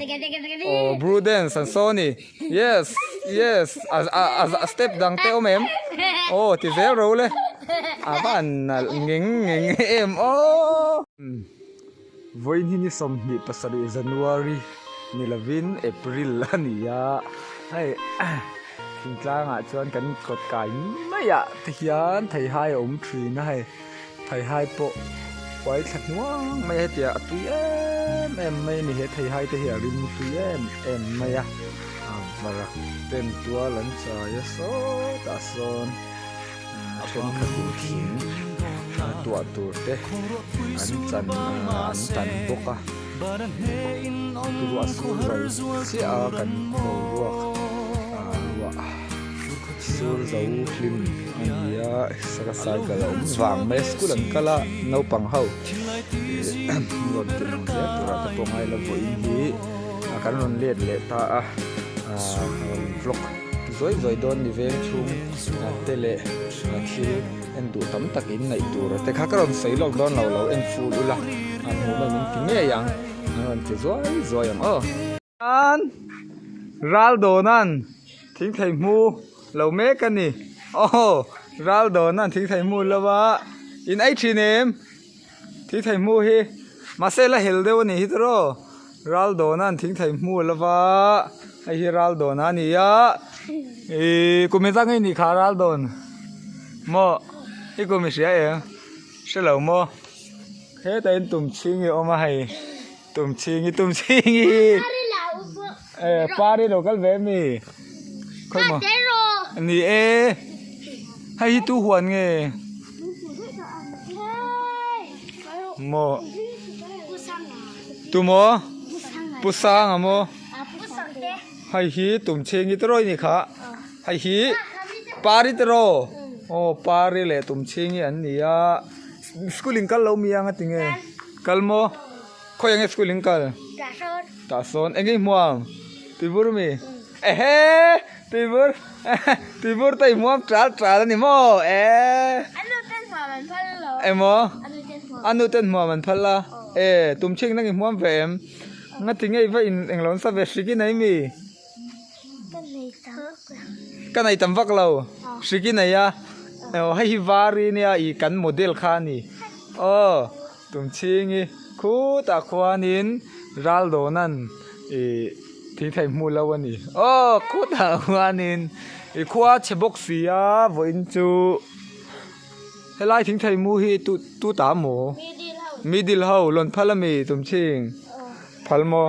Aw bru dance an saw ni. Yes yes a step dang te awm em? Aw ti zel ro le. A va han nalh ngeng ngeng em aw. Vawiin hi ni 27 January ni lovin April a ni a, hei thingtlangah chuan kan kawt kai maiah te hian theihai a awm thin a hei theihai pawh uai thla hnuang mai a hetiang a tui em em mai a ni he theihai te hi a rim tui em em mai a a varak ten tual an chai a sawtah sawn. Thenkhatin thing tuah tur te an chan an tan bawk a, ruah sur zo chiah a kan boruak ruah sur zo hlim a ni a, saka cycle a awm vang mai a, school an kal a naupang ho ih rawn ti lang zel turah te pawh ngailo vawiin hi kan rawn let leh ta a rawn vlog Zawi zawi dawn ni veng chhung te leh thil en duh tam tak in ngaih tur te kha ka rawn sawi lawk dawn lo lo en ful ula a hmuh nawm in ti ngei ang an rawn ti zuai zuai ang aw. An ral dawnan thing thei hmu lo mek a ni aw ral dawnan thing thei hmu lo a in ei thin em? Thing thei hmu hi mahse la hel deuh a nih hi tawh ral dawna an thing thei hmu lova hei hi ral dawn a ni a ihh kum engzat nge nih kha ral dawn maw i kum i hria em hre lo maw hetah hian tum chhing hi a awm a hei tum chhing hi tum chhing hi eh pari lo kal ve ami khawimaw ni e hei hi tu huan nge. Maw tumaw pu sanga maw hei hi tumchhingi te rawih a ni kha hei hi pari te raw aw pari leh tumchhingi an ni a school in kal lo mi ang a ti nge kal maw khawi ang nge school in kal tah sawn eng nge i hmu ang tibur mi ehe. Tuibur tuibur te i hmuam tral tral a ni maw e. A nu ten hmuam an phal lo. Emaw? A nu ten hmuam. A nu ten hmuam an phal a. E tumchhing nang i hmuam ve em? Nga ti nge i va in englo nasa ve hrik i nei mi? Ka nei tam vak lo. Ka nei tam vak lo. Hrik i nei a. Aw hei hi var i nia i kan model kha a ni. Aw tumchhing i khutah khuanin ral dawnan ih. Thing thei hmu lo a ni. Aw khutah khuanin i khua chhe bawk si a vawiin chu helai thing thei mu hi tu tu ta maw? Middle ho lawn phal a mi tumchhing phal maw?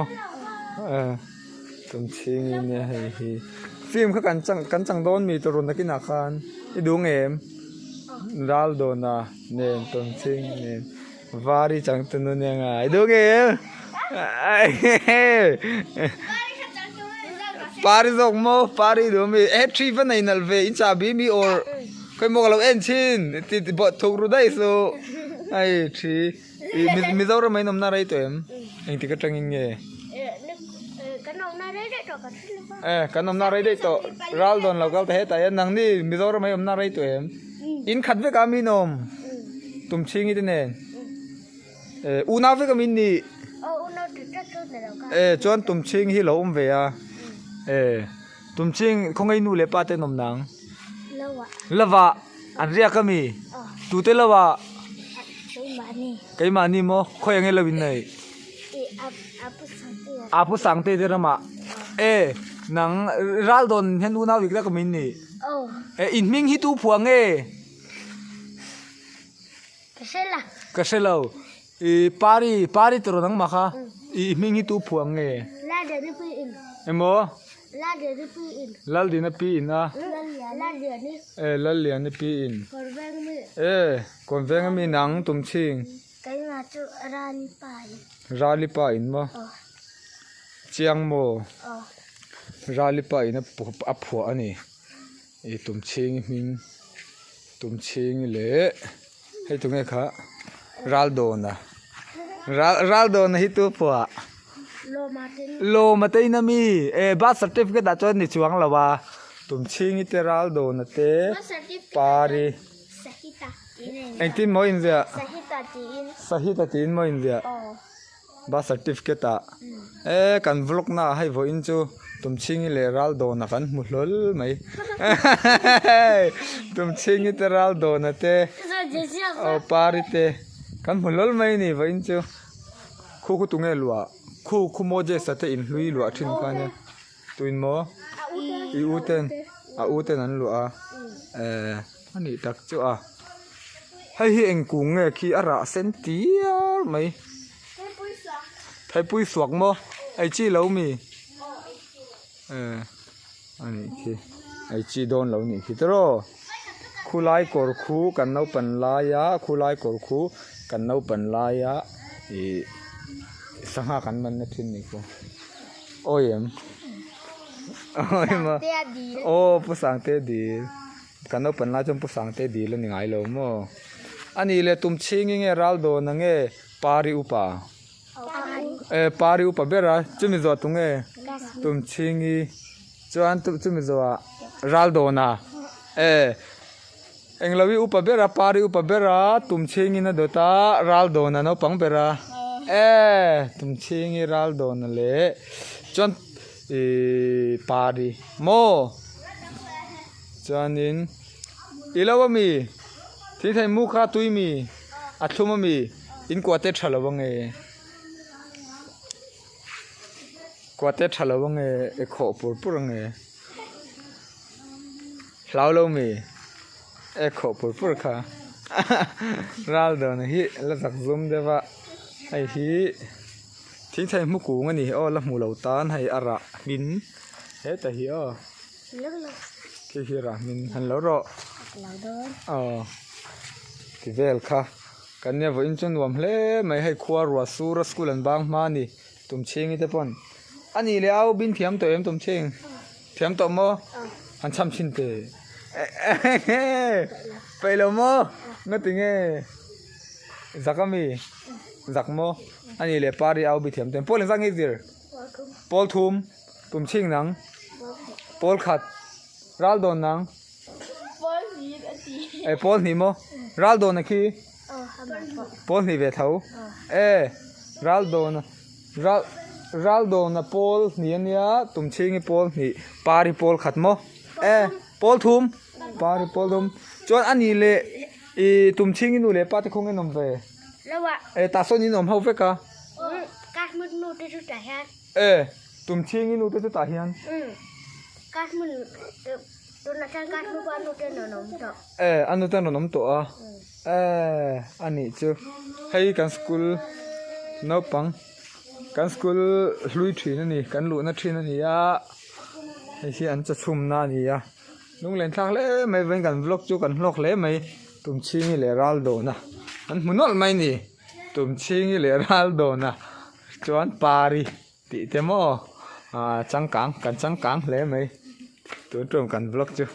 Tumchhing in nia hei hi film kha kan chang kan chang dawn mi tawrun nakinah khan i duh ngem ral dawna nen tumchhing nen. Vari changtu nu nia ngai duh ngei em? Pari zawk maw pari duh ami e thi va nei nalh ve in chahbi mi or khawi maw ka lo en thin ti ti bawh thuk ru daih suh hei thi Mizoram ah in awmna rei tawh em engtik atangin nge e kan awmna rei daih tawh ral dawn lo kal ta hetah hian nangni Mizoram ah i awmna rei tawh em? In khat vek a min awm tum chhingi te nen eh unau vek a min nih eh chuan tum chhing hi lo awm ve a eh tum chhing khawngaih nu leh pa te an awm nang lova an riak a mi tute lova keimahni maw khawi ang nge lo in neih a pu sangte te ramah eh nang ral dawn hian unau dik tak a min nih. Eh in hming hi tu phuah nge? Ka hre lo. Ka hre lo. I pari pari tawrh nangmah kha i hming hi tu phuah nge? Laldina pi in. Emaw? Laldina pi in. Laldina pi in a. Lalliani. Eh Lalliani pi in. Kawnveng mi. Eh Kawnveng ami nang Tumchhing. Keimah chu Rali pa in. Rali pa in maw? Aw. Chiang maw? Aw. Rali pa in a phuah a ni. Ih Tumchhingi hming Tumchhingi leh hei tunge kha Raldawna Ral Raldawna hi tu phuah? Lawma te in ami eh birth certificate ah chuan ni chuang lo a Tumchhingi te Raldawna te Pari engtin maw inziah? Sahita tiin maw inziah? Birth certificate ah e kan vlog na ah hei vawiin chu Tumchhingi leh Raldawna kan hmu hlawl mai Tumchhingi te Raldawna te aw Pari te kan hmu hlawl mai a ni vawiin chu khu khu tunge luah khu khu Moses a te inhlui luah thin kha ania tuin maw i u ten a u ten an luah a eh a nih tak chu a. Hei hi eng kung nge khi a rah sen tiar mai Thaipui suak maw ei chi lo mi eh a nih khi ei chi dawn lo nih khi tiraw khulai kawr khu kan naupan laia khulai kawr khu kan naupan laia ih sangha kan man na thin nih khu awi em awi em a aw pu sangte dil. Kan naupan lai chuan Pu Sangte dil a ni ngai lo maw? A nih leh tum chhingi nge ral dawn a nge Pari upa? E Pari upa ber a, chumi zawh tu nge tum chhingi chuan chumi zawh ah ral dawn a? E englo i upa ber a Pari upa ber a tum chhingin a dawt a ral dawn a naupang ber a? E tum chhingi ral dawn a leh chuan ih Pari maw? Chuanin i lo ami thil thei mu kha tui mi a thlum ami in kua te tha lo ange kua te tha lo ange e khawh pur pur ange hlau lo mi e khawh pur pur kha ral dawn hi la zak zum deuh a hei hi thil thei hmu kung a ni aw la hmu lo tan hei a rah hmin hetah hi aw. Khi hi rah hmin han lo rawh aw ti vel kha kan nia vawiin chu nuam hle mai hei khua ruah sur a school an bang hma a ni tumchhingi te pawn a nih leh au bin thiam tawh em tumchhing thiam tawh maw han cham chhin teh peih lo maw nga ti nge zak ami zak maw a nih leh pari au bi thiam tawh em pawl engzat nge i zir pawl thum. Tum chhing nang. Pawl khat. Ral dawn nang. Pawl hnih a ti. E pawl hnih maw? Ral dawn a khi. Pawl hnih ve tho. E ral dawn ral ral dawn a pawl hnih a nia tum chhing hi pawl hnih par hi pawl khat maw? E pawl thum par hi pawl thum chuan a nih leh i tum chhing hi nu leh pa te khawnge an awm ve? E tah sawn in awm ho vek a. E, tum chhingi nu te chu tah hian. Ka hmun tunah chuan ka hmu a nu te rawn awm tawh. E, a nu te rawn awm tawh a. E, a nih chu. Hei kan school naupang kan school hlui thin a ni kan luhna thin a ni a hei hi an chawchhumna a ni a lunglen thlak hle mai vawiin kan vlog chu kan hlawk hle mai tum chhingi leh ral dawna an hmu nawlh mai a ni tum chhingi leh ral dawna. Chuan pari tih te maw ah changkang kan changkang hle mai tun tum kan vlog chu.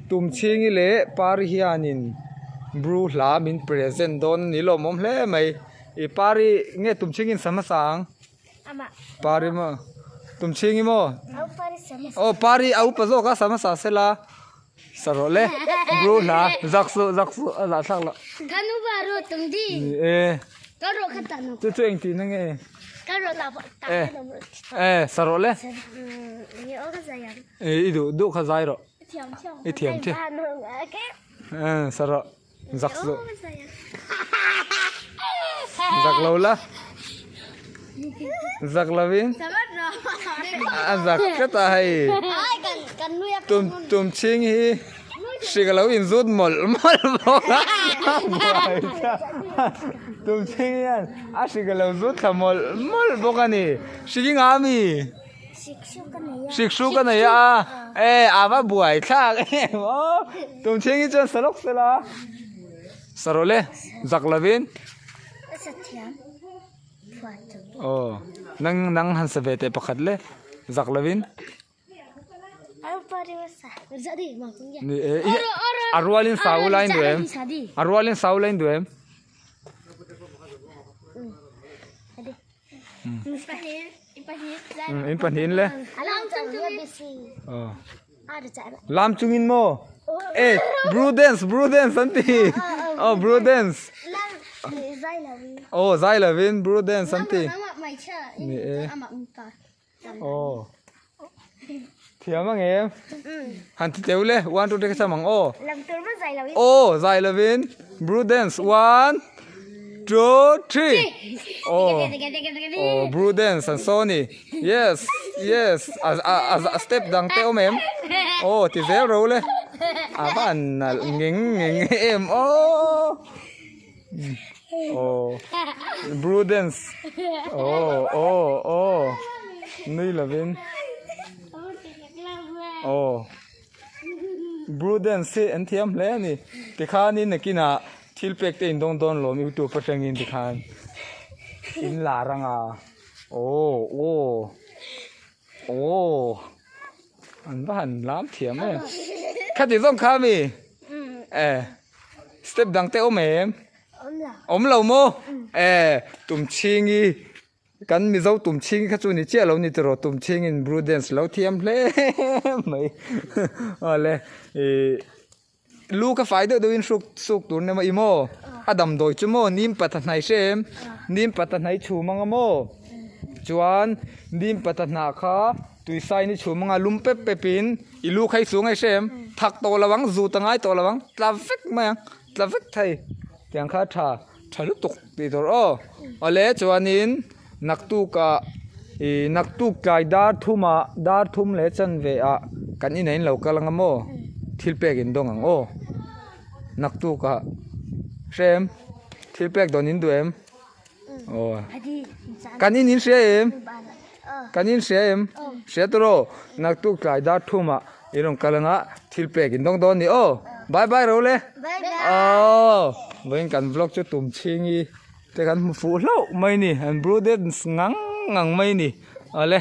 Tumchhingi leh Pari hianin Bru hla min present dawn a ni lawmawm hle mai. Ih Pari nge Tumchhingi'n sa hmasa ang? Pari maw? Tumchhingi maw? Aw Pari a upa zawk a sa hmasa sela. Sa rawh le. Bru hla zak suh zak suh a zah thlak loh. Ka nu va ro tum di. Ni e. Ka ro kha ta no. Chu chu eng tihna nge? Ka ro ta ta Eh. Eh sa rawh le. Ni o ka zai ang. Eh i duh duh kha zai rawh. I thiam thiam. I thiam thiam. Eh sa rawh zak suh. Zak lo la. Zak lovin. A zak tlat a hei. Tum tum chhing hi hrik a lo inzut mawlh mawlh bawk a. Tum chhing hian a hrik a lo zut thla mawlh mawlh bawk a ni. Hrik i ngah ami? Hrik hruk a nei a. E a va buai thlak em aw. Tum chhing hi chuan sa lawk sela. Sa rawh le zak lovin. Aw nang nang han sa ve teh pakhat le zak lovin. Ni e i a rualin sau lain duh em a rualin sau lain duh em. In pahnihin le. Lam chungin maw? Eh, bru dance, bru dance an ti. Oh, bru dance. Oh, zai lovin bru dance an ti. Ni e. Oh. Thiam ang em? Han ti teu le, 1 2 3 ka cham ang aw. Oh, zai lovin bru dance 1 2 3. Oh. Oh, bru dance an saw ni. Yes, yes. A a a step dang te awm em? Oh, ti zel ro le. A va an nalh ngeng ngeng em aw. Oh, bru dance. Oh, oh, oh. Nui lovin. Oh. Bru dance hi an thiam hle a ni. Tikhanin nakinah thil pek te in dawng dawn lawm youtube atangin tikhan in lar anga aw aw aw an va han lam thiam em khati zawng kha mi e step dang te awm em awm lo maw e tumchhingi Kan Mizo tumchhing kha chu ni chiah lo ni tiraw tumchhingin Bru dance lo thiam hle mai awle ih lu ka fai deuh deuhin hruk suk tur nia maw i maw a damdawi chu maw nim pata hnai hre em nim pata hnai chhum anga maw chuan nim pata hnah kha tuisai ni chhum anga lum pep pep in i lu kha i su ngai hre em thak tawh lo ang zut a ngai tawh lo ang tla vek mai ang tla vek thei tiang kha a tha. Tha lutuk tih tur aw. Awle chuanin naktukah ih naktuk tlai dar thumah dar thum leh chanve ah kan inah in lo kal anga maw thil pek in dawng ang aw. Naktukah hre em thil pek dawn in duh em aw kan in in hria em kan in hria em hria tur aw naktuk tlai dar thumah In rawn kal anga thil pek in dawng dawn ni aw bye bye ro le aw vawiin kan vlog chu tum chhingi te kan hmu fuh hlauh mai ni an bru dance ngang ngang mai ni awle.